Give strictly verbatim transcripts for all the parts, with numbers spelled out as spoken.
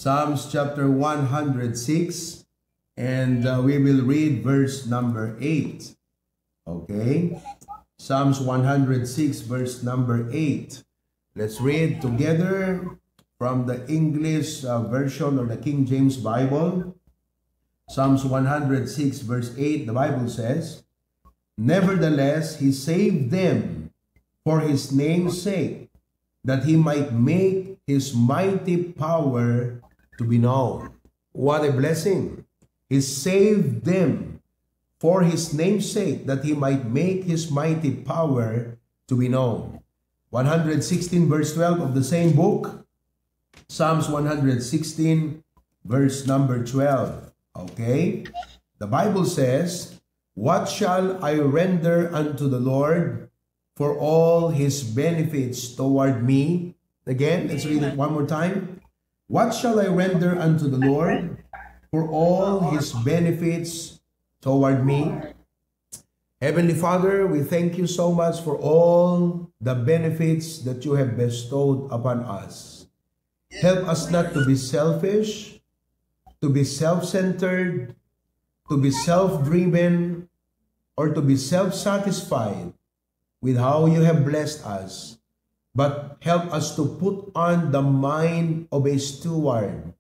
Psalms chapter one hundred six, and uh, we will read verse number eight. Okay? Psalms one hundred six, verse number eight. Let's read together from the English uh, version or the King James Bible. Psalms one hundred six, verse eight, the Bible says, "Nevertheless, he saved them for his name's sake, that he might make his mighty power to be known." What a blessing! He saved them for his name's sake, that he might make his mighty power to be known. One hundred sixteen, verse twelve of the same book, Psalms one hundred sixteen, verse number twelve. Okay? The Bible says, "What shall I render unto the Lord for all his benefits toward me?" Again, let's read it one more time. "What shall I render unto the Lord for all his benefits toward me?" Heavenly Father, we thank you so much for all the benefits that you have bestowed upon us. Help us not to be selfish, to be self centered, to be self driven, or to be self satisfied with how you have blessed us, but help us to put on the mind of a steward.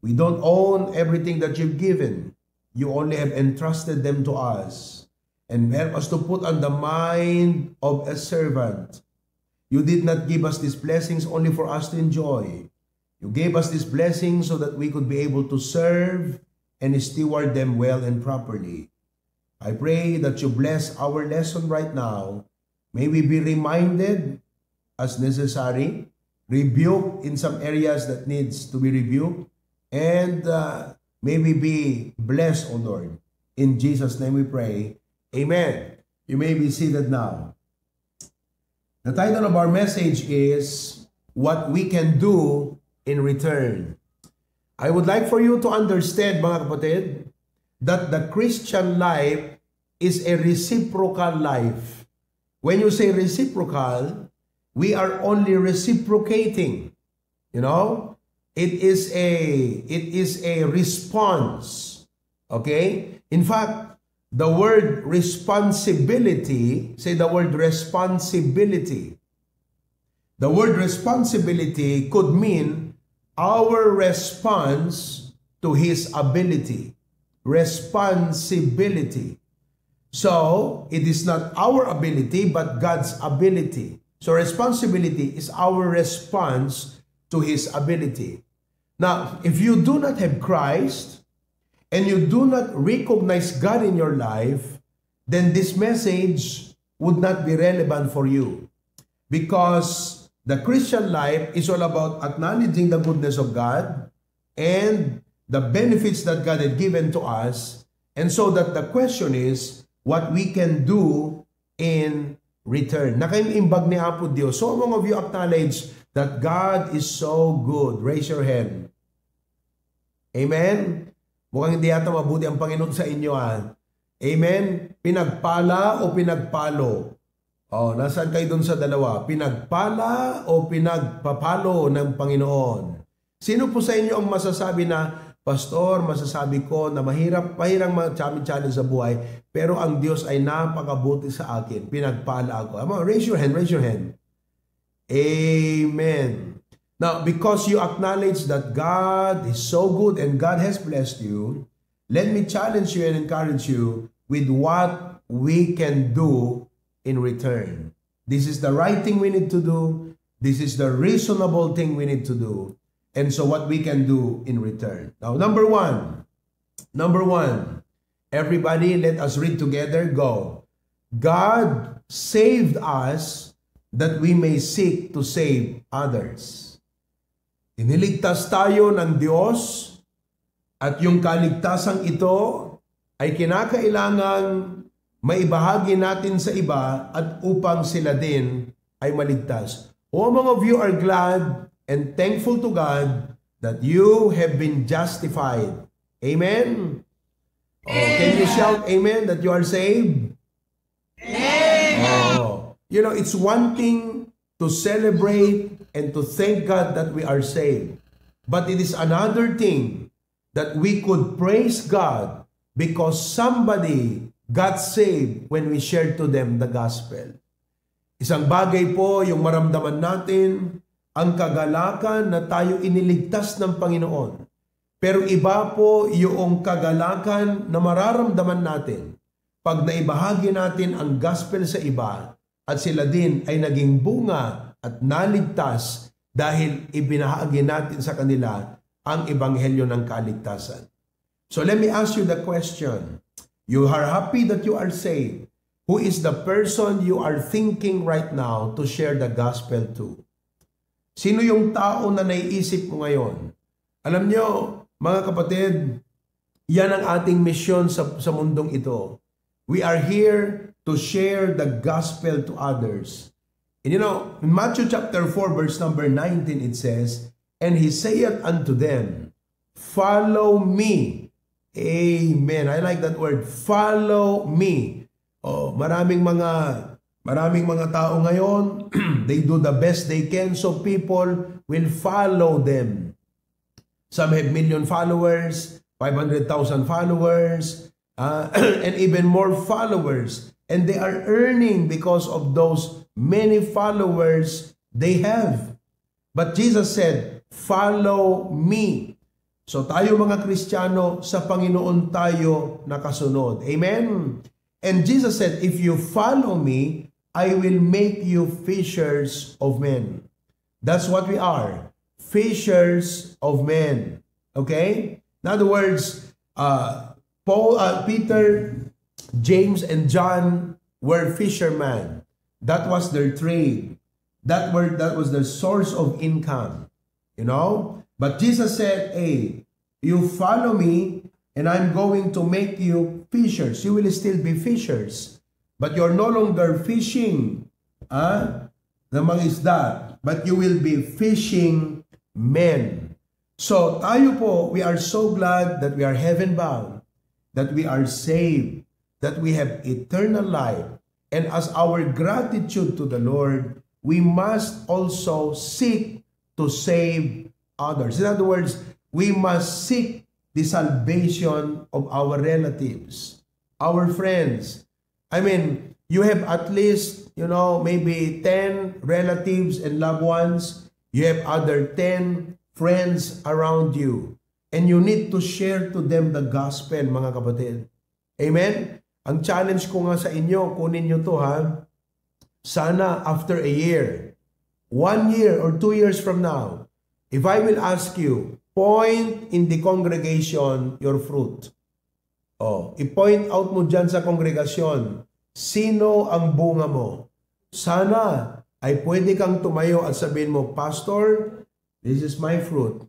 We don't own everything that you've given. You only have entrusted them to us. And help us to put on the mind of a servant. You did not give us these blessings only for us to enjoy. You gave us these blessings so that we could be able to serve and steward them well and properly. I pray that you bless our lesson right now. May we be reminded as necessary, rebuke in some areas that needs to be rebuked, and uh, may we be blessed, O Lord. In Jesus' name we pray. Amen. You may be seated now. The title of our message is What We Can Do in Return. I would like for you to understand, mga kapatid, that the Christian life is a reciprocal life. When you say reciprocal, we are only reciprocating. You know, it is a it is a response. Okay? In fact, the word responsibility, say the word responsibility. The word responsibility could mean our response to his ability. Responsibility. So, it is not our ability, but God's ability. So, responsibility is our response to his ability. Now, if you do not have Christ and you do not recognize God in your life, then this message would not be relevant for you, because the Christian life is all about acknowledging the goodness of God and the benefits that God had given to us. And so that the question is what we can do in return. Nakaimbag ni Apo Dios. So, among of you acknowledge that God is so good. Raise your hand. Amen? Mukhang hindi yata mabuti ang Panginoon sa inyo, ah. Amen? Pinagpala o pinagpalo? Oh, nasaan kayo dun sa dalawa? Pinagpala o pinagpapalo ng Panginoon? Sino po sa inyo ang masasabi na, "Pastor, masasabi ko na mahirap, mahirang mga challenge sa buhay, pero ang Diyos ay napakabuti sa akin, pinagpala ako"? Come on, raise your hand, raise your hand. Amen. Now, because you acknowledge that God is so good and God has blessed you, let me challenge you and encourage you with what we can do in return. This is the right thing we need to do. This is the reasonable thing we need to do. And so what we can do in return. Now, number one, number one, everybody, let us read together. Go. God saved us that we may seek to save others. Iniligtas tayo ng Diyos at yung kaligtasang ito ay kinakailangang maibahagi natin sa iba at upang sila din ay maligtas. How many of you are glad and thankful to God that you have been justified? Amen? Oh, can you shout amen that you are saved? Amen. Oh, you know, it's one thing to celebrate and to thank God that we are saved. But it is another thing that we could praise God because somebody got saved when we shared to them the gospel. Isang bagay po yung maramdaman natin ang kagalakan na tayo iniligtas ng Panginoon. Pero iba po yung kagalakan na mararamdaman natin pag naibahagi natin ang gospel sa iba at sila din ay naging bunga at naligtas dahil ibinahagi natin sa kanila ang ebanghelyo ng kaligtasan. So let me ask you the question. You are happy that you are saved. Who is the person you are thinking right now to share the gospel to? Sino yung tao na naiisip mo ngayon? Alam nyo, mga kapatid, yan ang ating misyon sa, sa mundong ito. We are here to share the gospel to others. And you know, in Matthew chapter four, verse number nineteen, it says, "And he saith unto them, Follow me." Amen. I like that word. Follow me. Oh, maraming mga maraming mga tao ngayon, they do the best they can so people will follow them. Some have million followers, five hundred thousand followers, uh, and even more followers. And they are earning because of those many followers they have. But Jesus said, "Follow me." So tayo mga Kristiyano, sa Panginoon tayo nakasunod. Amen? And Jesus said, "If you follow me, I will make you fishers of men." That's what we are, fishers of men. Okay? In other words, uh, Paul, uh, Peter, James, and John were fishermen. That was their trade. That were that was their source of income. You know. But Jesus said, "Hey, you follow me, and I'm going to make you fishers." You will still be fishers, but you're no longer fishing, ah, ng mga isda, but you will be fishing men. So tayo po, we are so glad that we are heaven bound, that we are saved, that we have eternal life. And as our gratitude to the Lord, we must also seek to save others. In other words, we must seek the salvation of our relatives, our friends. I mean, you have at least, you know, maybe ten relatives and loved ones. You have other ten friends around you. And you need to share to them the gospel, mga kapatid. Amen? Ang challenge ko nga sa inyo, kunin nyo to ha. Sana after a year, one year or two years from now, if I will ask you, point in the congregation your fruit. Oh, i-point out mo dyan sa kongregasyon, sino ang bunga mo? Sana ay pwede kang tumayo at sabihin mo, "Pastor, this is my fruit."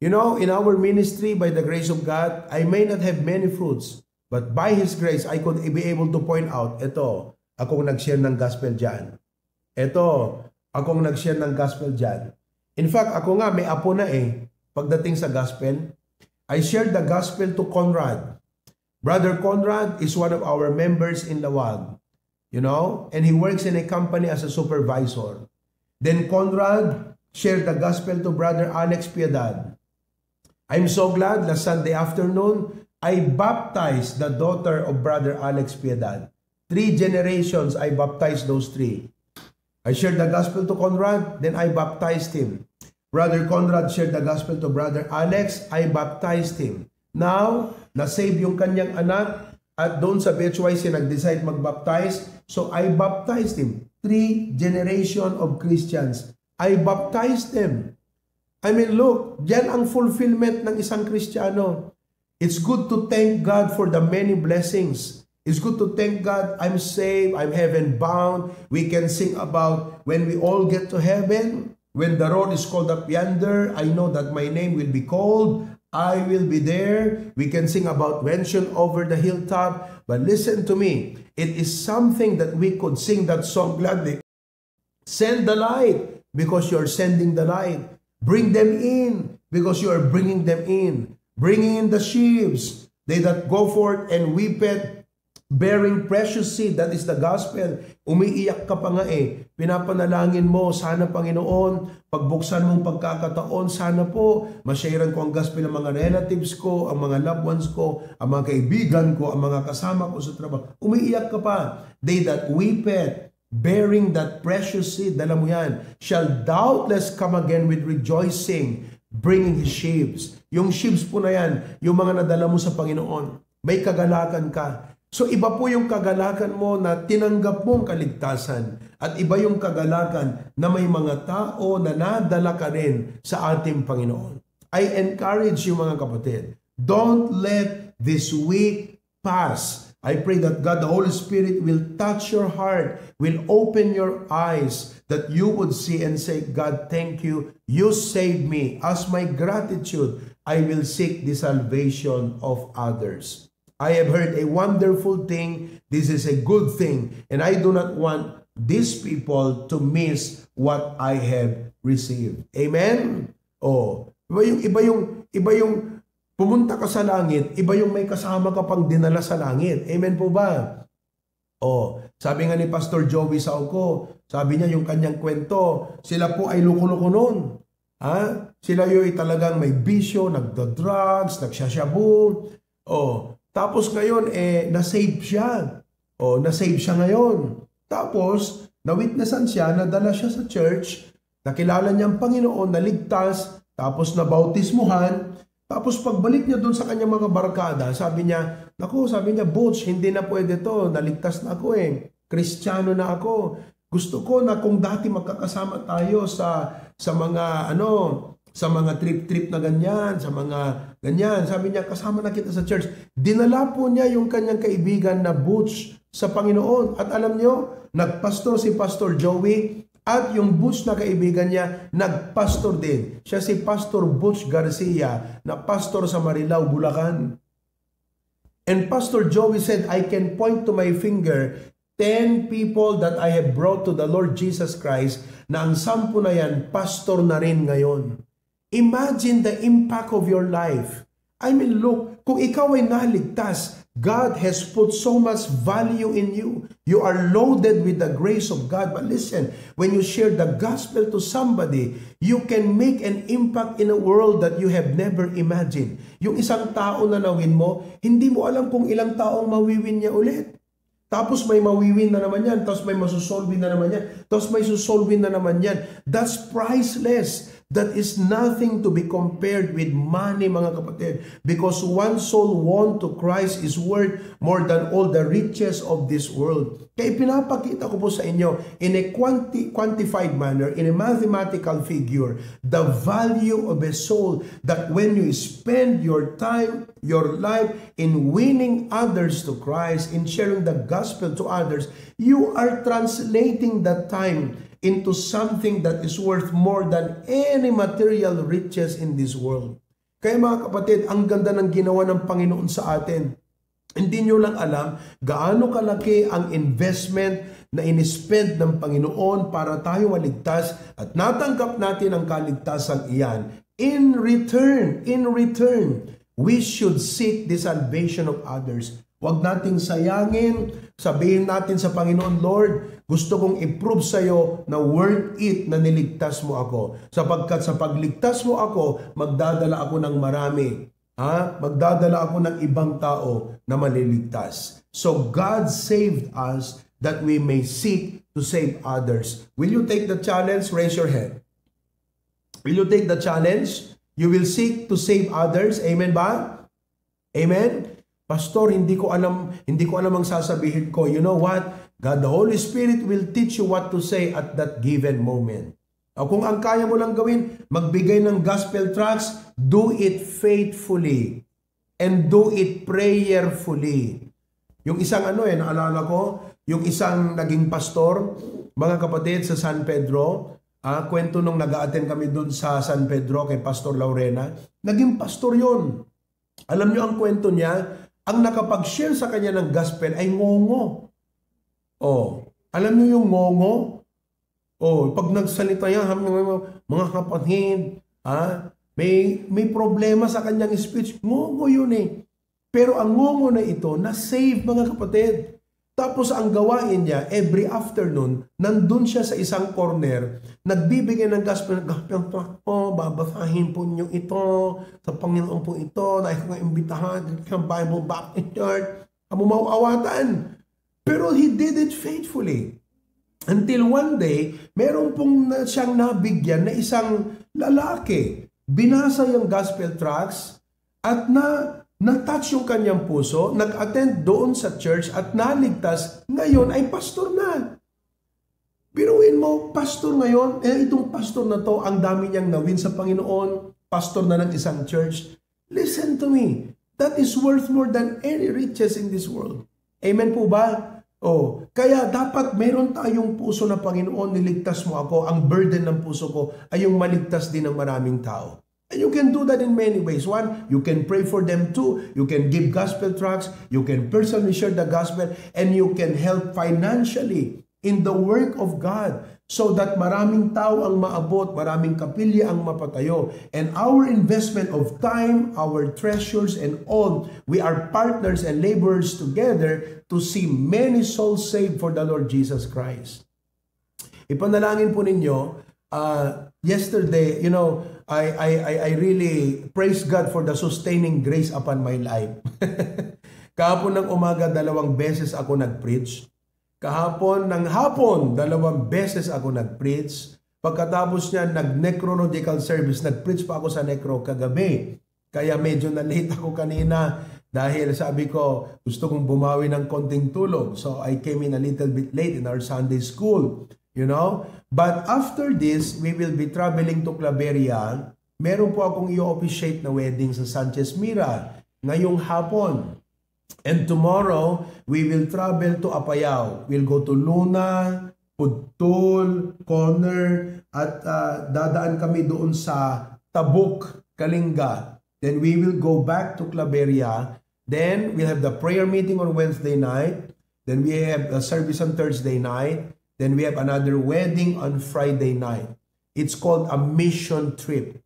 You know, in our ministry, by the grace of God, I may not have many fruits, but by His grace, I could be able to point out, "Eto, akong nag-share ng gospel dyan. Eto, akong nag-share ng gospel dyan." In fact, ako nga, may apo na eh, pagdating sa gospel. I shared the gospel to Conrad. Brother Conrad is one of our members in Laoag, you know, and he works in a company as a supervisor. Then Conrad shared the gospel to Brother Alex Piedad. I'm so glad, last Sunday afternoon, I baptized the daughter of Brother Alex Piedad. Three generations, I baptized those three. I shared the gospel to Conrad, then I baptized him. Brother Conrad shared the gospel to Brother Alex, I baptized him. Now, na-save yung kanyang anak, at doon sa B H Y C nag-decide mag-baptize, so I baptized him. Three generation of Christians, I baptized them. I mean, look, diyan ang fulfillment ng isang Kristiyano. It's good to thank God for the many blessings. It's good to thank God, "I'm saved, I'm heaven bound." We can sing about when we all get to heaven, when the roll is called up yonder, I know that my name will be called. I will be there. We can sing about mansion over the hilltop. But listen to me, it is something that we could sing that song gladly. Send the light because you're sending the light. Bring them in because you are bringing them in. Bringing in the sheaves, they that go forth and weep it, bearing precious seed, that is the gospel. Umiiyak ka pa nga eh, Pinapanalangin mo, sana Panginoon, pagbuksan mong pagkakataon, sana po, ma-share-an ko ang gospel ng mga relatives ko, ang mga loved ones ko, ang mga kaibigan ko, ang mga kasama ko sa trabaho. Umiiyak ka pa. They that weepeth, bearing that precious seed, dala mo yan, shall doubtless come again with rejoicing, bringing his sheaves. Yung sheaves po na yan, yung mga nadala mo sa Panginoon. May kagalakan ka. So iba po yung kagalakan mo na tinanggap mo ang kaligtasan at iba yung kagalakan na may mga tao na nadala ka rin sa ating Panginoon. I encourage you, mga kapatid, don't let this week pass. I pray that God the Holy Spirit will touch your heart, will open your eyes, that you would see and say, "God, thank you. You saved me. As my gratitude, I will seek the salvation of others." I have heard a wonderful thing. This is a good thing. And I do not want these people to miss what I have received. Amen? Oh, iba yung, iba yung, iba yung pumunta ka sa langit, iba yung may kasama ka pang dinala sa langit. Amen po ba? Oh, sabi nga ni Pastor Joey Sauco, sabi niya yung kanyang kwento, sila po ay luko-luko noon. Ha? Sila yo'y talagang may bisyo, nagda-drugs, nagsashabu. Oh, tapos ngayon, eh, na-save siya. Oh, na-save siya ngayon. Tapos, na-witnessan siya, nadala siya sa church, nakilala niya ang Panginoon, naligtas, tapos nabautismuhan, tapos pagbalik niya doon sa kanyang mga barkada, sabi niya, "Naku," sabi niya, "Butch, hindi na pwede to. Naligtas na ako eh. Kristiyano na ako. Gusto ko na kung dati magkakasama tayo sa, sa mga, ano, sa mga trip-trip na ganyan, sa mga ganyan." Sabi niya, "Kasama na kita sa church." Dinala po niya yung kanyang kaibigan na Butch sa Panginoon. At alam niyo, nagpastor si Pastor Joey at yung Butch na kaibigan niya, nagpastor din. Siya si Pastor Butch Garcia, na pastor sa Marilao, Bulacan. And Pastor Joey said, "I can point to my finger ten people that I have brought to the Lord Jesus Christ na ang sampu na yan, pastor na rin ngayon." Imagine the impact of your life. I mean, look, kung ikaw ay naligtas, God has put so much value in you. You are loaded with the grace of God. But listen, when you share the gospel to somebody, you can make an impact in a world that you have never imagined. Yung isang tao na nawin mo, hindi mo alam kung ilang taong mawiwin niya ulit. Tapos may mawiwin na naman yan, tapos may masusolwin na naman yan, tapos may susolwin na naman yan. That's priceless. That is nothing to be compared with money, mga kapatid. Because one soul won to Christ is worth more than all the riches of this world. Kaya pinapakita ko po sa inyo, in a quanti-, quantified manner, in a mathematical figure, the value of a soul, that when you spend your time, your life in winning others to Christ, in sharing the gospel to others, you are translating that time into something that is worth more than any material riches in this world. Kaya, mga kapatid, ang ganda ng ginawa ng Panginoon sa atin. Hindi nyo lang alam gaano kalaki ang investment na in-spend ng Panginoon para tayo maligtas at natanggap natin ang kaligtasang iyan. In return, in return, we should seek the salvation of others. Huwag nating sayangin, sabihin natin sa Panginoon, "Lord, gusto kong i-prove sa'yo na worth it na niligtas mo ako. Sapagkat sa pagligtas mo ako, magdadala ako ng marami. Ha? Magdadala ako ng ibang tao na maliligtas." So God saved us that we may seek to save others. Will you take the challenge? Raise your hand. Will you take the challenge? You will seek to save others. Amen ba? Amen? "Pastor, hindi ko alam, hindi ko alam ang sasabihin ko." You know what? God the Holy Spirit will teach you what to say at that given moment. O kung ang kaya mo lang gawin, magbigay ng gospel tracts, do it faithfully and do it prayerfully. Yung isang ano eh, naalala ko, yung isang naging pastor, mga kapatid, sa San Pedro, ah, kwento nung nag-a-attend kami doon sa San Pedro kay Pastor Laurena, naging pastor yon. Alam nyo ang kwento niya? Ang nakapag-share sa kanya ng gospel ay ngongo. Oh, alam nyo yung ngongo? Oh, pag nagsalita yan, mga, mga kapatid, ha? May, may problema sa kanyang speech. Ngongo yun eh. Pero ang ngongo na ito, na-save, mga kapatid. Tapos ang gawain niya, every afternoon, nandun siya sa isang corner, nagbibigay ng gospel, "Gospel tract po, babasahin po niyo ito, sa Panginoon po ito, nais ko nga imbitahan, sa Bible Baptist Church." Amo mauawatan. Pero he did it faithfully. Until one day, meron pong na, siyang nabigyan na isang lalaki. Binasa yung gospel tracts at na, na-touch yung kanyang puso, nag-attend doon sa church at naligtas, ngayon ay pastor na. Biruin mo, pastor ngayon, eh, itong pastor na to, ang dami niyang nawin sa Panginoon, pastor na ng isang church. Listen to me, that is worth more than any riches in this world. Amen po ba? Oh, kaya dapat meron tayong puso na, "Panginoon, niligtas mo ako." Ang burden ng puso ko ay yung maligtas din ng maraming tao. And you can do that in many ways. One, you can pray for them. Two, you can give gospel tracts. You can personally share the gospel. And you can help financially in the work of God so that maraming tao ang maabot, maraming kapilya ang mapatayo. And our investment of time, our treasures, and all, we are partners and laborers together to see many souls saved for the Lord Jesus Christ. Ipanalangin po ninyo, uh, yesterday, you know, I, I, I, I really praise God for the sustaining grace upon my life. Kahapon ng umaga, dalawang beses ako nag-preach. Kahapon ng hapon, dalawang beses ako nag-preach. Pagkatapos niya, nag-necrological service. Nag-preach pa ako sa necro kagabi. Kaya medyo na-late ako kanina dahil sabi ko, gusto kong bumawi ng konting tulog. So, I came in a little bit late in our Sunday school, you know. But after this, we will be traveling to Claveria. Meron po akong i-officiate na wedding sa Sanchez Mira ngayong hapon. And tomorrow, we will travel to Apayao. We'll go to Luna, Pudtol, Corner, at, ah, dadaan kami doon sa Tabuk, Kalinga. Then we will go back to Claveria. Then we'll have the prayer meeting on Wednesday night. Then we have a service on Thursday night. Then we have another wedding on Friday night. It's called a mission trip.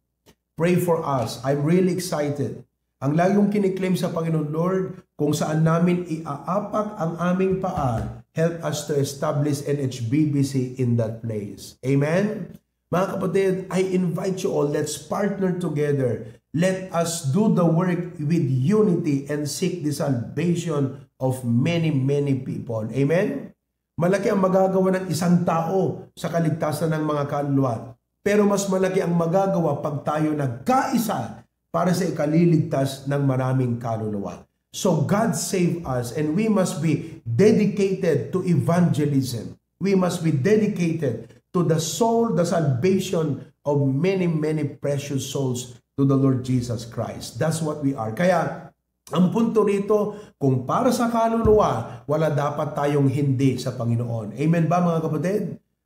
Pray for us. I'm really excited. Ang lagi kong kiniklaim sa Panginoon, "Lord, kung saan namin iaapak ang aming paa, help us to establish N H B B C in that place." Amen? Mga kapatid, I invite you all, let's partner together. Let us do the work with unity and seek the salvation of many, many people. Amen? Malaki ang magagawa ng isang tao sa kaligtasan ng mga kaluluwa. Pero mas malaki ang magagawa pag tayo nagkaisa para sa ikaliligtas ng maraming kaluluwa. So God save us, and we must be dedicated to evangelism. We must be dedicated to the soul, the salvation of many, many precious souls to the Lord Jesus Christ. That's what we are. Kaya, ang punto rito, kung para sa kaluluwa, wala dapat tayong hindi sa Panginoon. Amen ba, mga kapatid?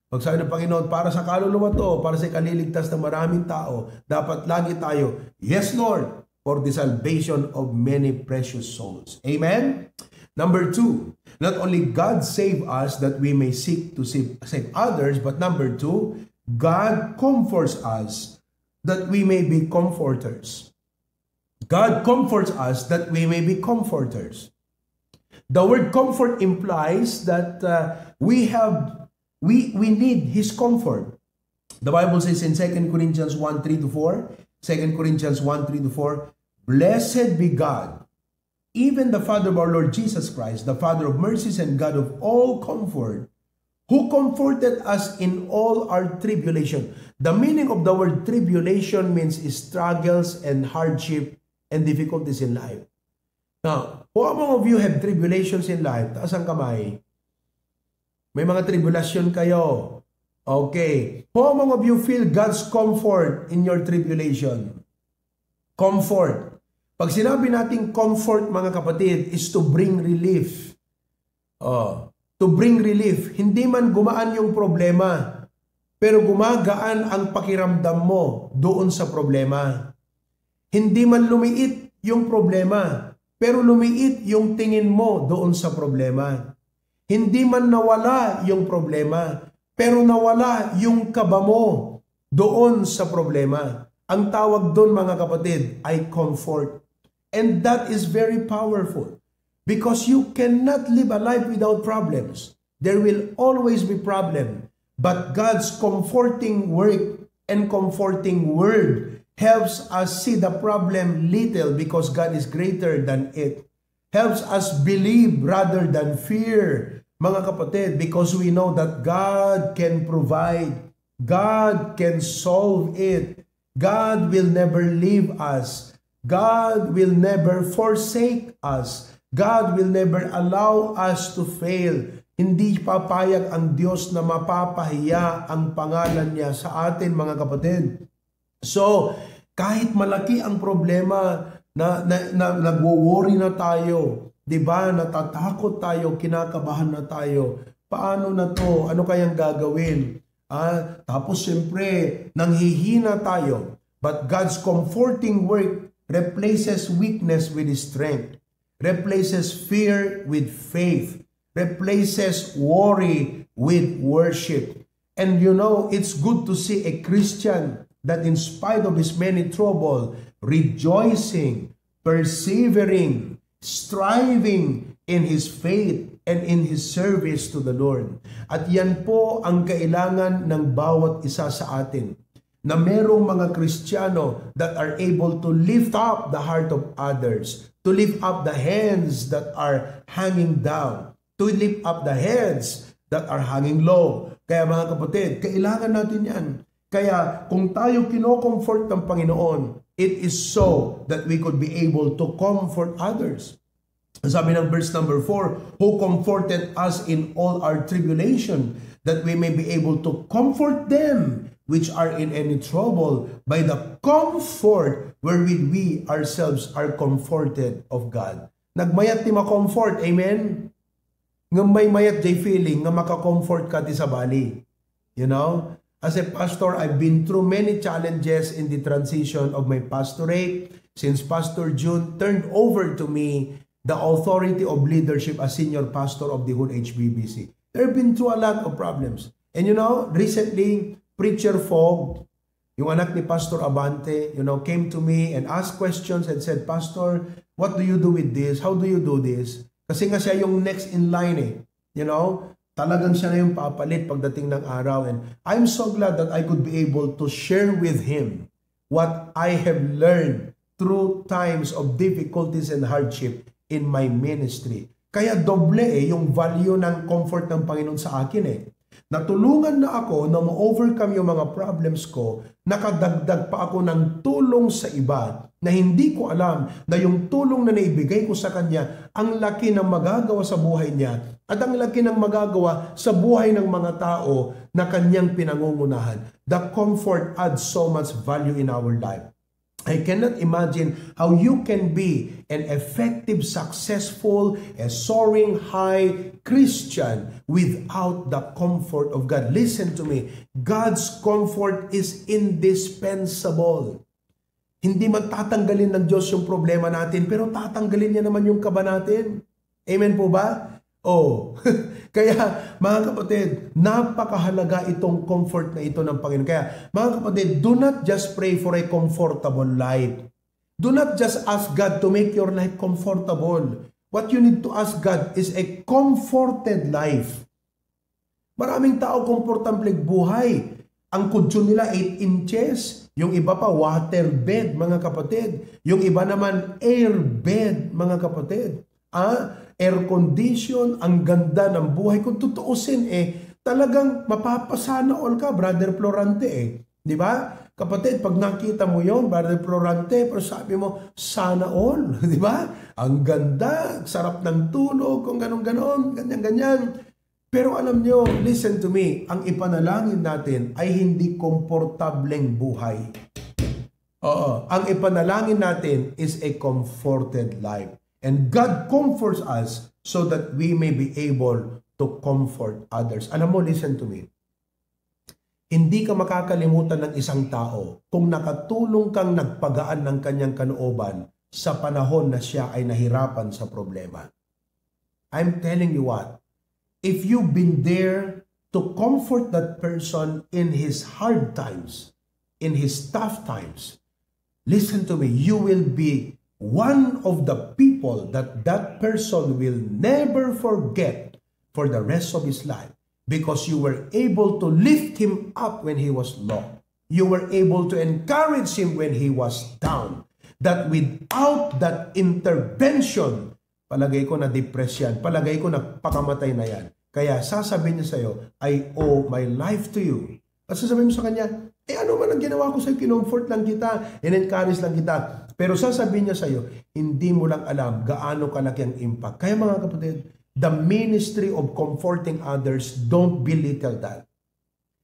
Pagsabi ng Panginoon, "Para sa kaluluwa to, para sa ikaliligtas ng maraming tao," dapat lagi tayo, "Yes, Lord, for the salvation of many precious souls." Amen? Number two, not only God save us that we may seek to save, save others, but number two, God comforts us that we may be comforters. God comforts us that we may be comforters. The word comfort implies that, uh, we have, we, we need His comfort. The Bible says in Second Corinthians one three to four, Second Corinthians one three to four, "Blessed be God, even the Father of our Lord Jesus Christ, the Father of mercies and God of all comfort, who comforted us in all our tribulation." The meaning of the word tribulation means struggles and hardship and difficulties in life. Now, who among of you have tribulations in life? Taas ang kamay. May mga tribulasyon kayo. Okay. Who among of you feel God's comfort in your tribulation? Comfort. Pag sinabi nating comfort, mga kapatid, is to bring relief. Oh, to bring relief. Hindi man gumaan yung problema, pero gumagaan ang pakiramdam mo doon sa problema. Hindi man lumiit yung problema, pero lumiit yung tingin mo doon sa problema. Hindi man nawala yung problema, pero nawala yung kaba mo doon sa problema. Ang tawag doon, mga kapatid, ay comfort. And that is very powerful. Because you cannot live a life without problems. There will always be problem. But God's comforting work and comforting word helps us see the problem little because God is greater than it. Helps us believe rather than fear, mga kapatid, because we know that God can provide, God can solve it, God will never leave us, God will never forsake us, God will never allow us to fail. Hindi papayag ang Diyos na mapapahiya ang pangalan niya sa atin, mga kapatid. So, kahit malaki ang problema, na, na, na nagwo-worry na tayo, 'di ba? Natatakot tayo, kinakabahan na tayo. Paano na 'to? Ano kayang gagawin? Ah, tapos siyempre, nanghihina tayo. But God's comforting work replaces weakness with strength, replaces fear with faith, replaces worry with worship. And you know, it's good to see a Christian that in spite of his many trouble, rejoicing, persevering, striving in his faith and in his service to the Lord. At yan po ang kailangan ng bawat isa sa atin, na merong mga Kristiyano that are able to lift up the heart of others, to lift up the hands that are hanging down, to lift up the heads that are hanging low. Kaya, mga kapatid, kailangan natin yan. Kaya kung tayo kino-comfort ng Panginoon, it is so that we could be able to comfort others. Sabi ng verse number four, "Who comforted us in all our tribulation, that we may be able to comfort them which are in any trouble by the comfort wherewith we ourselves are comforted of God." Nagmayat ti ma-comfort, amen? Ngem maymayat jay feeling nga maka-comfort ka ti sabali. You know, as a pastor, I've been through many challenges in the transition of my pastorate since Pastor Jun turned over to me the authority of leadership as senior pastor of the whole H B B C. There have been through a lot of problems. And you know, recently, Preacher Fog, yung anak ni Pastor Abante, you know, came to me and asked questions and said, "Pastor, what do you do with this? How do you do this?" Kasi nga siya yung next in line eh. You know, talagang siya na yung papalit pagdating ng araw. And I'm so glad that I could be able to share with him what I have learned through times of difficulties and hardship in my ministry. Kaya doble eh yung value ng comfort ng Panginoon sa akin eh. Natulungan na ako na ma-overcome yung mga problems ko, nakadagdag pa ako ng tulong sa iba na hindi ko alam na yung tulong na naibigay ko sa kanya, ang laki ng magagawa sa buhay niya at ang laki ng magagawa sa buhay ng mga tao na kanyang pinangungunahan. The comfort adds so much value in our life. I cannot imagine how you can be an effective, successful, a soaring high Christian without the comfort of God. Listen to me, God's comfort is indispensable. Hindi man tatanggalin ng Diyos yung problema natin, pero tatanggalin niya naman yung kaba natin. Amen po ba? Oh. Kaya, mga kapatid, napakahalaga itong comfort na ito ng Panginoon. Kaya, mga kapatid, do not just pray for a comfortable life. Do not just ask God to make your life comfortable. What you need to ask God is a comforted life. Maraming tao komportable buhay. Ang kutson nila eight inches, yung iba pa water bed, mga kapatid. Yung iba naman air bed, mga kapatid. Ah, air condition, ang ganda ng buhay. Kung tutuusin eh, talagang mapapasana all ka, Brother Florante eh. Di ba? Kapatid, pag nakita mo yon, Brother Florante, pero sabi mo, "Sana all." Di ba? Ang ganda, sarap ng tulog, kung ganon-ganon, ganyan-ganyan. Pero alam nyo, listen to me, ang ipanalangin natin ay hindi komportableng buhay. Oo, ang ipanalangin natin is a comforted life. And God comforts us so that we may be able to comfort others. Alam mo, listen to me. Hindi ka makakalimutan ng isang tao kung nakatulong kang nagpagaan ng kanyang kalooban sa panahon na siya ay nahirapan sa problema. I'm telling you what, if you've been there to comfort that person in his hard times, in his tough times, listen to me, you will be one of the people that that person will never forget for the rest of his life, because you were able to lift him up when he was low. You were able to encourage him when he was down. That without that intervention, palagay ko na-depress yan. Palagay ko napakamatay na yan. Kaya sasabihin niya sa'yo, "I owe my life to you." At sasabihin mo sa kanya, "Eh, ano man ang ginawa ko sa'yo? Kinomfort lang kita, in-encourage lang kita." Pero sasabihin niya sa'yo, "Hindi mo lang alam gaano kalaki ang impact." Kaya, mga kapatid, the ministry of comforting others, don't belittle that.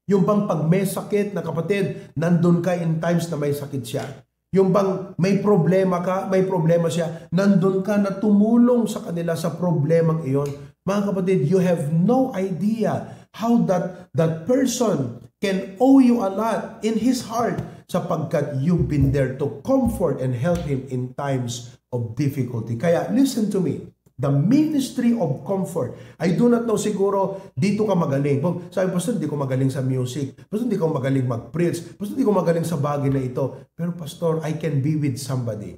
Yung bang pag may sakit na kapatid, nandun ka in times na may sakit siya. Yung bang may problema ka, may problema siya, nandun ka na tumulong sa kanila sa problemang iyon. Mga kapatid, you have no idea how that that person can owe you a lot in his heart, sapagkat you've been there to comfort and help him in times of difficulty. Kaya listen to me, the ministry of comfort. I do not know, siguro dito ka magaling. Sabi, "Pastor, di ko magaling sa music. Pastor, di ko magaling mag-preach. Pastor, di ko magaling sa bagay na ito." Pero, "Pastor, I can be with somebody."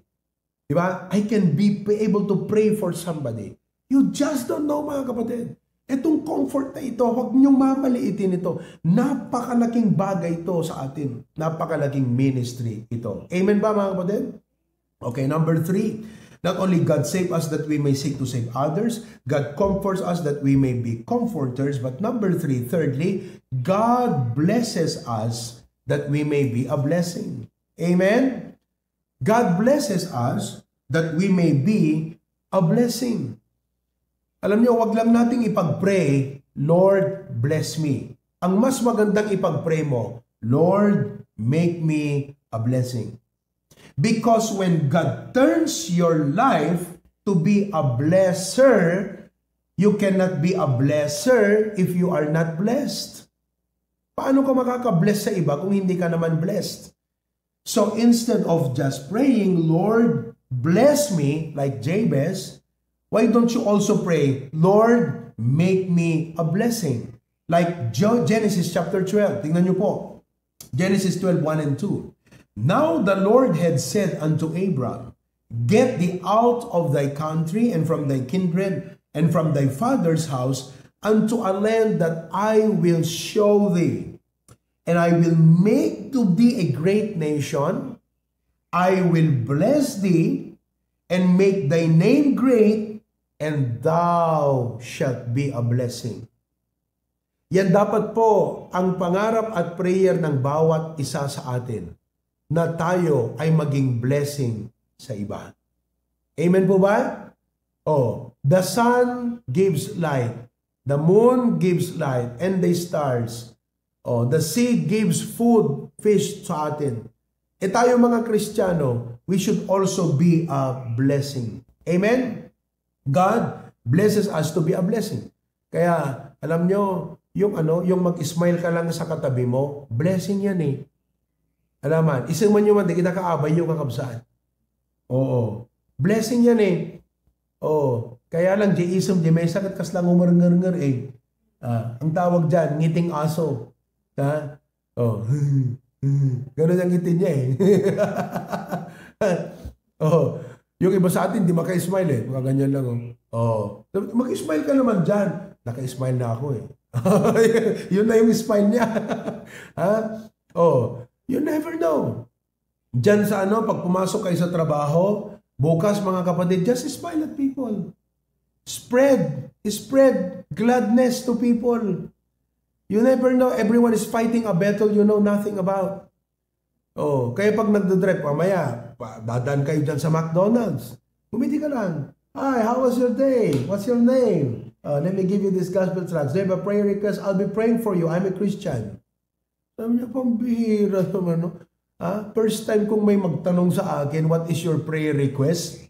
Di ba? "I can be able to pray for somebody." You just don't know, mga kapatid. Itong comfort na ito, huwag niyong mamaliitin ito. Napakalaking bagay ito sa atin. Napakalaking ministry ito. Amen ba, mga kapatid? Okay, number three, not only God save us that we may seek to save others, God comforts us that we may be comforters, but number three, thirdly, God blesses us that we may be a blessing. Amen? God blesses us that we may be a blessing. Alam niyo, wag lang nating ipag-pray, "Lord, bless me." Ang mas magandang ipag-pray mo, "Lord, make me a blessing." Because when God turns your life to be a blesser, you cannot be a blesser if you are not blessed. Paano ka makaka-bless sa iba kung hindi ka naman blessed? So instead of just praying, "Lord, bless me," like Jabez, why don't you also pray, "Lord, make me a blessing," like Jo- Genesis chapter twelve? Tingnan niyo po. Genesis twelve, one and two. Now the Lord had said unto Abram, "Get thee out of thy country and from thy kindred and from thy father's house unto a land that I will show thee. And I will make to thee a great nation. I will bless thee and make thy name great, and thou shalt be a blessing." Yan dapat po ang pangarap at prayer ng bawat isa sa atin, na tayo ay maging blessing sa iba. Amen po ba? Oh, the sun gives light, the moon gives light, and the stars. Oh, the sea gives food, fish sa atin. E tayo mga Kristiyano, we should also be a blessing. Amen? God blesses us to be a blessing. Kaya, alam nyo, yung ano, yung mag-smile ka lang sa katabi mo, blessing yan eh. Alaman, isang man yung man, di kita kaabay yung kakabsat. Oo. Blessing yan eh. Oo. Kaya lang, di isang, di may sakit, kas lang umarngarngar eh. Ah, ang tawag dyan, ngiting aso. Ha? Oh. Ganun ang ngiti niya eh. Oh. Yung iba sa atin, di maka-smile eh. Mga ganyan lang, oh. Oh. Mag-smile ka naman dyan. Naka-smile na ako eh. Yun na yung smile niya. Ha? Oh. You never know. Diyan sa ano, pag pumasok kayo sa trabaho, bukas, mga kapatid, just smile at people. Spread, spread gladness to people. You never know, everyone is fighting a battle you know nothing about. Oh, kaya pag nagdodrive, mamaya, pa- dadaan kayo dyan sa McDonald's. Kumiti ka lang. "Hi, how was your day? What's your name? Uh, let me give you this gospel tract. Do you have a prayer request? I'll be praying for you. I'm a Christian." Sabi niya, "Pambihira naman, no? Ha? First time kong may magtanong sa akin, what is your prayer request?"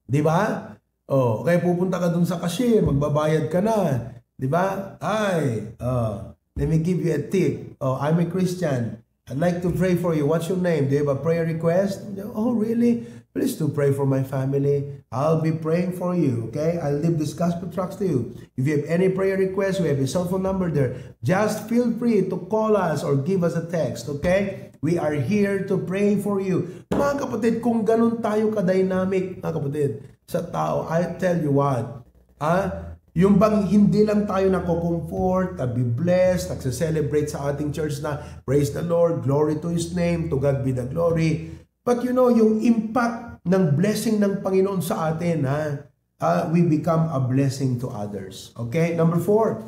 Di ba? Oh, kaya pupunta ka dun sa cashier, magbabayad ka na. Di ba? "Hi, uh, let me give you a tip. Oh, I'm a Christian. I'd like to pray for you. What's your name? Do you have a prayer request?" "Oh, really? Please do pray for my family. I'll be praying for you, okay? I'll leave this gospel tracts to you. If you have any prayer request, we have a cell phone number there. Just feel free to call us or give us a text, okay? We are here to pray for you. Mga kapatid, kung ganun tayo ka-dynamic, mga kapatid, sa tao, I tell you what, ah, yung bang hindi lang tayo nako-comfort, nabi-bless, nagse-celebrate sa ating church na, "Praise the Lord, glory to His name, to God be the glory." But you know, yung impact ng blessing ng Panginoon sa atin, ha? Ah, we become a blessing to others. Okay? Number four.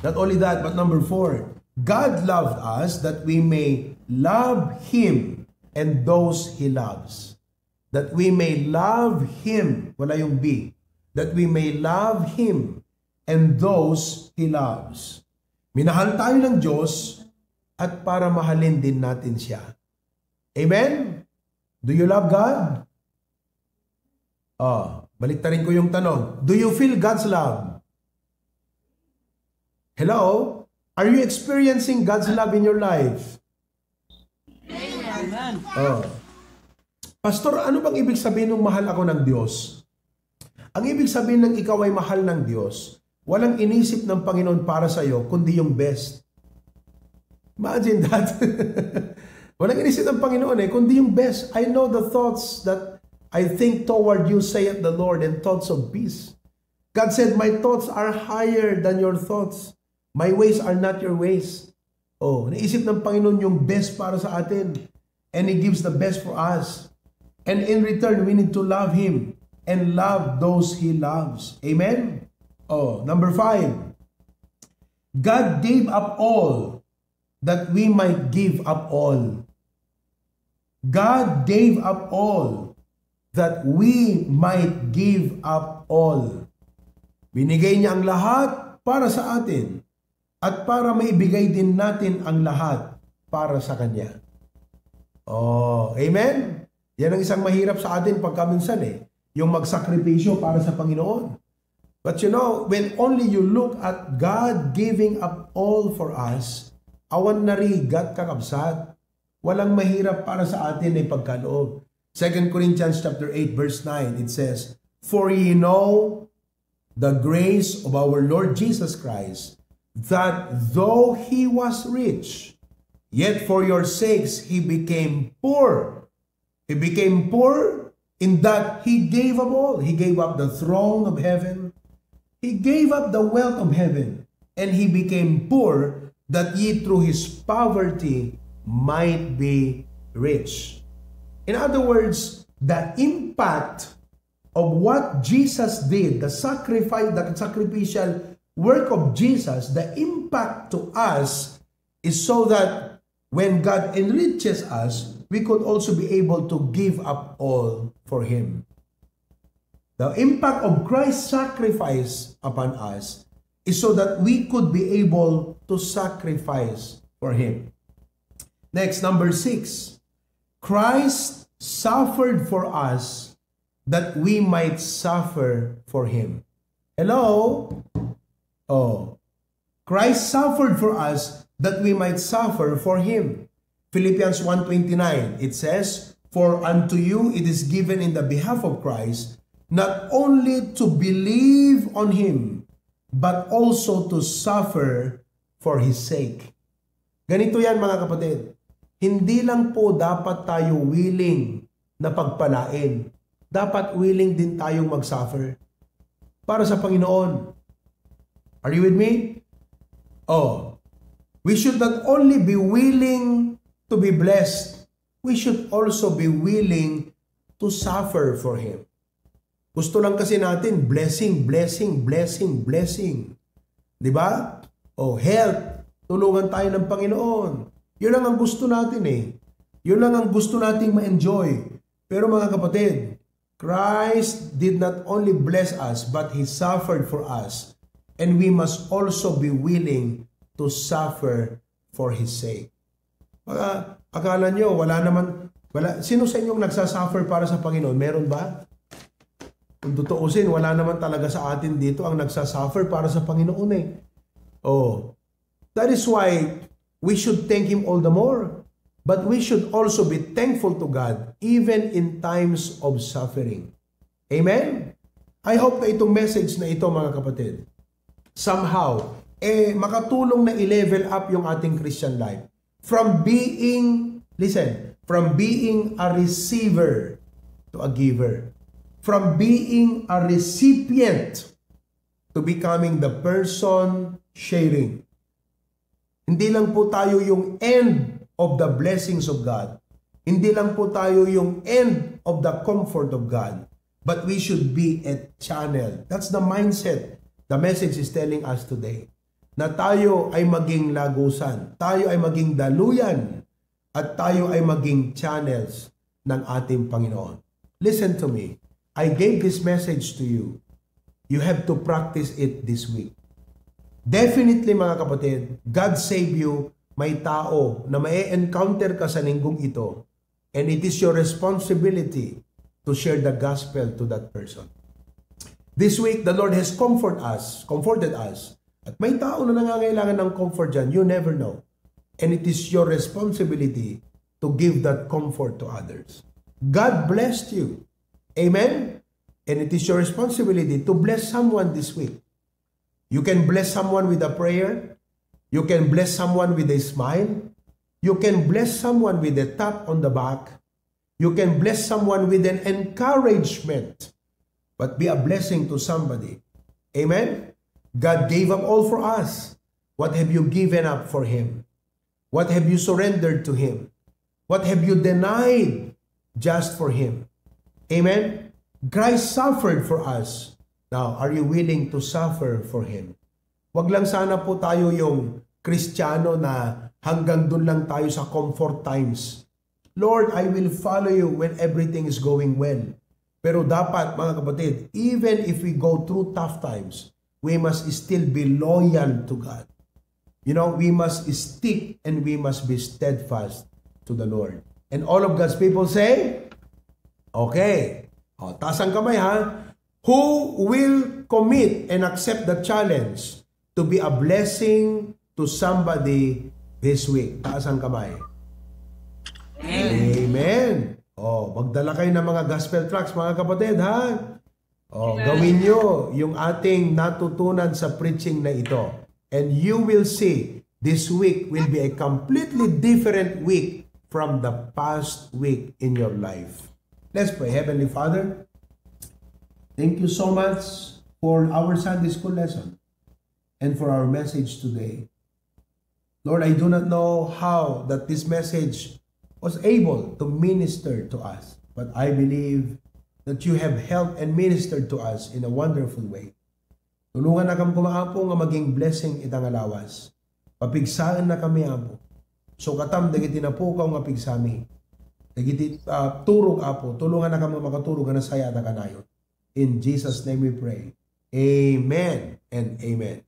Not only that, but number four, God loved us that we may love Him and those He loves. That we may love Him. Wala yung be. That we may love Him and those He loves. Minahal tayo ng Diyos at para mahalin din natin Siya. Amen? Do you love God? Oh, baliktarin ko yung tanong. Do you feel God's love? Hello? Are you experiencing God's love in your life? Amen. Oh. Pastor, ano bang ibig sabihin ng mahal ako ng Diyos? Ang ibig sabihin ng ikaw ay mahal ng Diyos, walang inisip ng Panginoon para sa iyo kundi yung best. Imagine that. Walang inisip ng Panginoon eh, kundi yung best. "I know the thoughts that I think toward you, saith the Lord, and thoughts of peace." God said, "My thoughts are higher than your thoughts. My ways are not your ways." Oh, naisip ng Panginoon yung best para sa atin. And He gives the best for us. And in return, we need to love Him and love those He loves. Amen? Oh, number five. God gave up all that we might give up all. God gave up all that we might give up all. Binigay niya ang lahat para sa atin at para maibigay din natin ang lahat para sa Kanya. Oh, amen? Yan ang isang mahirap sa atin pagkaminsan eh, yung magsakripisyo para sa Panginoon. But you know, when only you look at God giving up all for us, awan narigat, kakabsat. Walang mahirap para sa atin ay pagkaloob. Second Corinthians chapter eight, verse nine, it says, "For ye know the grace of our Lord Jesus Christ, that though He was rich, yet for your sakes He became poor." He became poor in that He gave up all. He gave up the throne of heaven. He gave up the wealth of heaven. And He became poor that ye through His poverty might be rich. In other words, the impact of what Jesus did, the sacrifice, the sacrificial work of Jesus, the impact to us is so that when God enriches us, we could also be able to give up all for Him. The impact of Christ's sacrifice upon us is so that we could be able to sacrifice for Him. Next, number six, Christ suffered for us that we might suffer for Him. Hello? Oh. Christ suffered for us that we might suffer for Him. Philippians one twenty-nine, it says, "For unto you it is given in the behalf of Christ, not only to believe on Him, but also to suffer for His sake." Ganito yan, mga kapatid. Hindi lang po dapat tayo willing na pagpalain. Dapat willing din tayong mag-suffer para sa Panginoon. Are you with me? Oh. We should not only be willing to be blessed, we should also be willing to suffer for Him. Gusto lang kasi natin, blessing, blessing, blessing, blessing. Di ba? O health, tulungan tayo ng Panginoon. Yun lang ang gusto natin eh. Yun lang ang gusto nating ma-enjoy. Pero mga kapatid, Christ did not only bless us, but He suffered for us. And we must also be willing to suffer for His sake. Baka akala nyo, wala naman, wala, sino sa inyong nagsasuffer para sa Panginoon? Meron ba? Kung tutuusin, wala naman talaga sa atin dito ang nagsasuffer para sa Panginoon eh. Oh. That is why we should thank Him all the more. But we should also be thankful to God even in times of suffering. Amen? I hope na itong message na ito, mga kapatid, somehow, eh, makatulong na i-level up yung ating Christian life. From being, listen, from being a receiver to a giver. From being a recipient to becoming the person sharing. Hindi lang po tayo yung end of the blessings of God. Hindi lang po tayo yung end of the comfort of God. But we should be a channel. That's the mindset the message is telling us today. Na tayo ay maging lagusan, tayo ay maging daluyan, at tayo ay maging channels ng ating Panginoon. Listen to me. I gave this message to you. You have to practice it this week. Definitely, mga kapatid, God save you, may tao na ma-encounter ka sa linggong ito, and it is your responsibility to share the gospel to that person. This week, the Lord has comfort us, comforted us. At may tao na nangangailangan ng comfort dyan, you never know. And it is your responsibility to give that comfort to others. God blessed you. Amen? And it is your responsibility to bless someone this week. You can bless someone with a prayer. You can bless someone with a smile. You can bless someone with a tap on the back. You can bless someone with an encouragement. But be a blessing to somebody. Amen? God gave up all for us. What have you given up for Him? What have you surrendered to Him? What have you denied just for Him? Amen? Christ suffered for us. Now, are you willing to suffer for Him? Wag lang sana po tayo yung Kristiyano na hanggang dun lang tayo sa comfort times. Lord, I will follow you when everything is going well. Pero dapat, mga kapatid, even if we go through tough times, we must still be loyal to God. You know, we must stick and we must be steadfast to the Lord. And all of God's people say, okay. O, taas ang kamay, ha? Who will commit and accept the challenge to be a blessing to somebody this week? Taas ang kamay. Amen. O, magdala kayo ng mga gospel tracts, mga kapatid, ha? O, gawin nyo yung ating natutunan sa preaching na ito. And you will see, this week will be a completely different week from the past week in your life. Let's pray. Heavenly Father, thank you so much for our Sunday school lesson and for our message today. Lord, I do not know how that this message was able to minister to us, but I believe that you have helped and ministered to us in a wonderful way. Tulunganakam koma, Apo, nga maging blessing ita nga lawas. Papigsaennakami, Apo. Sukatam dagiti napukaw nga pigsami. Dagiti, ah, turog, Apo, tulungannakam nga makaturog nga nasayaat a kanayon. In Jesus' name we pray. Amen and amen.